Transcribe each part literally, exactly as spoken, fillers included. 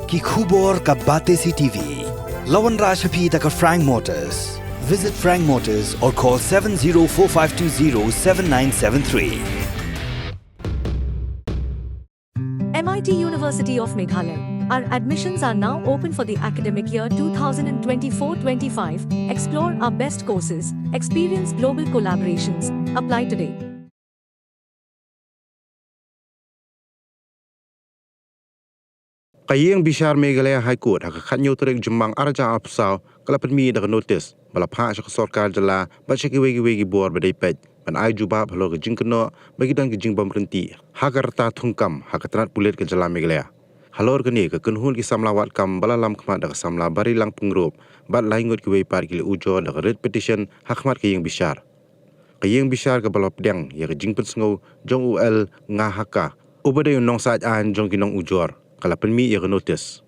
Ki khubor ka Batesi TV. La wanrah sha phi da ka Frank Motors. Visit Frank Motors or call seven zero four five two zero seven nine seven three. M I T University of Meghalaya. Our admissions are now open for the academic year two thousand twenty-four twenty-five. Explore our best courses, experience global collaborations. Apply today. Ka ïing bishar Meghalaya High Court ha ka khatñiew tarik Jymmang arhajar arphew saw ka la pynmih da ka notis ba la phah sha ka sorkar jylla bad sha kiwei kiwei ki bor ba dei peit ban ai jubab halor ka jingkynnoh ba ki don ki jingbym ryntih ha ka rta thungkam ha ka tnat pulit ka jylla Meghalaya. Halor kane ka kynhun ki samla wad kam ba la lam khmat da ka samla Barilang Pyngrope bad lai ngut kiwei pat ki la ujor da ka writ petition ha khmat ka ïing bishar. Ka ïing bishar kaba la pdiang ïa ka jingpynsngew jong u L Ngahaka uba dei u nongsaid aiñ jong ki nongujor ka la pynmih ïa ka notis.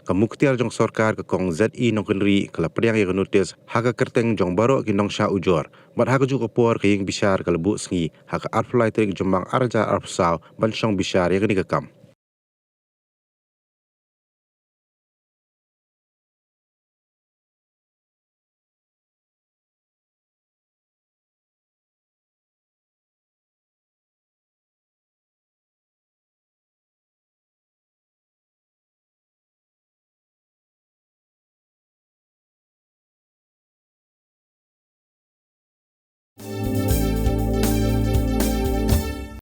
Ka muktiar jong sorkar ka kong Z E Nongkynrih ka la pdiang ïa ka notis ha ka kyrteng jong baroh ki nongshah ujor bad ha kajuh ka por ka ïing bishar ka la buh sngi ha ka arphew lai tarik Jymmang arhajar arphew saw ban shong bishar ïa kane ka kam.